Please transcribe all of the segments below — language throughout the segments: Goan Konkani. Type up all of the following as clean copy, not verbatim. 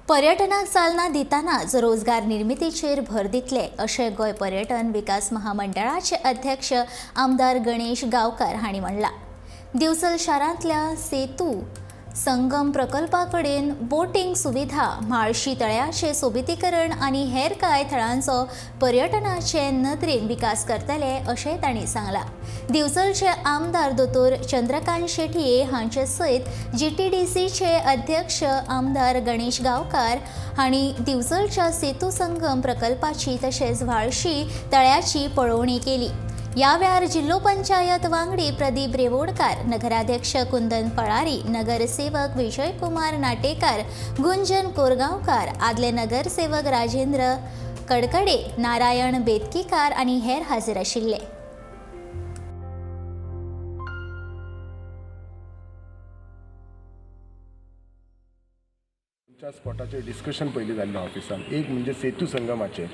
पर्यटनाक चालना दितनाच रोजगार निर्मितीचेर भर दितले अशें गोंय पर्यटन विकास महामंडळाचे अध्यक्ष आमदार गणेश गांवकार हांणी म्हणलां. दिवचल शारांतल्या सेतू संगम प्रकल्पा कडेन बोटींग सुविधा, म्हाळशी तळ्याचें सोबितीकरण आनी हेर कांय थळांचो पर्यटनाचे नदरेन विकास करतले अशें तांणी सांगलां. दिवचलचे आमदार दोतोर चंद्रकांत शेटये हांचे सयत जीटीडीसीचे अध्यक्ष आमदार गणेश गांवकार हांणी दिवचलच्या सेतू संगम प्रकल्पाची तशेंच व्हाळशी तळ्याची पळोवणी केली. ह्या वेळार जिल्लो पंचायत वांगडी प्रदीप रेवोडकार, नगराध्यक्ष कुंदन फळारी, नगरसेवक विजयकुमार नाटेकार, गुंजन कोरगांवकार, आदले नगरसेवक राजेंद्र कडकडे, नारायण बेतकीकार आनी हेर हाजीर आशिल्ले. आमच्या स्पॉटाचेर डिस्कशन पयलीं जाल्लें ऑफिसान. एक म्हणजे सेतू संगमाचेर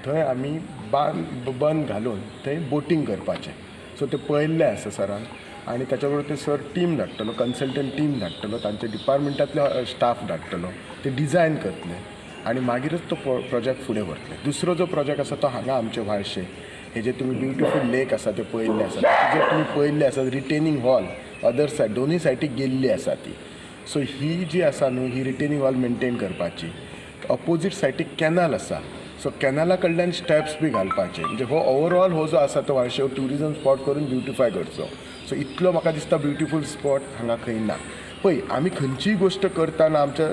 थंय आमी बंद घालून थंय बोटींग करपाचें. सो तें पळयल्लें आसा सरान आनी ताच्या बरोबर ते सर टीम धाडटलो, कन्सल्टंट टीम धाडटलो, तांच्या डिपार्टमेंटांतलो स्टाफ धाडटलो, ते डिजायन करतले आनी मागीरच तो प्रोजेक्ट फुडें व्हरतले. दुसरो जो प्रोजेक्ट आसा तो हांगा आमचे व्हाळशे हे जे तुमी ब्युटिफूल लेक आसा ते पळयल्ले आसा, जे तुमी पळयल्ले आसा रिटेनींग वॉल अदर सायड दोनूय सायडीक गेल्ली आसा ती. सो ही जी आसा न्हू ही रिटेनींग वॉल मेनटेन करपाची. अपोजीट सायडीक कॅनल आसा, सो कॅनला कडल्यान स्टेप्स बी घालपाचे. म्हणजे हो ओवरऑल हो जो आसा तो व्हाळशे ट्युरिजम स्पॉट करून ब्युटिफाय करचो. सो इतलो म्हाका दिसता ब्युटिफूल स्पॉट हांगा खंय ना. पळय आमी खंयचीय गोश्ट करतना आमच्या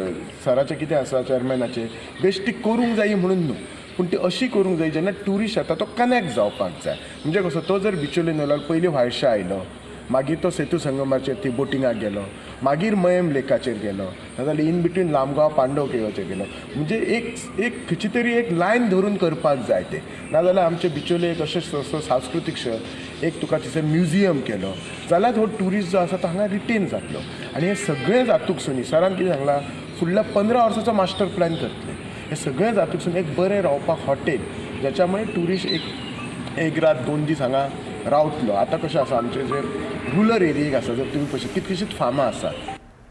सराचें कितें आसा, चॅरमॅनाचें, बेश्टी करूंक जायी म्हणून न्हू, पूण ती अशी करूंक जाय जेन्ना ट्युरिस्ट येता तो कनॅक्ट जावपाक जाय. म्हणजे कसो तो जर बिचोले न्हू जाल्यार पयलीं व्हाळशे आयलो, मागीर तो सेतू संगमाचेर ती बोटिंगाक गेलो, मागीर मयम लेकाचेर गेलो, नाजाल्यार इन बिटवीन लामगांव पांडव केवाचेर गेलो. म्हणजे एक एक खंयची तरी एक लायन धरून करपाक जाय तें. नाजाल्यार आमचे बिचोले एक अशें सांस्कृतीक शहर, एक तुका थंयसर म्युजियम केलो जाल्यार हो ट्युरिस्ट जो आसा तो हांगा रिटेन जातलो. आनी हें सगळें जातूक सुनी सरान कितें सांगलां, फुडल्या 15 वर्साचो मास्टर प्लॅन करतले. हें सगळें जातूक सुनी एक बरें रावपाक हॉटेल, ज्याच्या मुळे ट्युरिस्ट एक एक रात 2 दीस हांगा रावतलो. आतां कशें आसा आमचें जे रुरल एरियेक आसा, जर तुमी पळयशात कितलींशींच फार्मां आसात.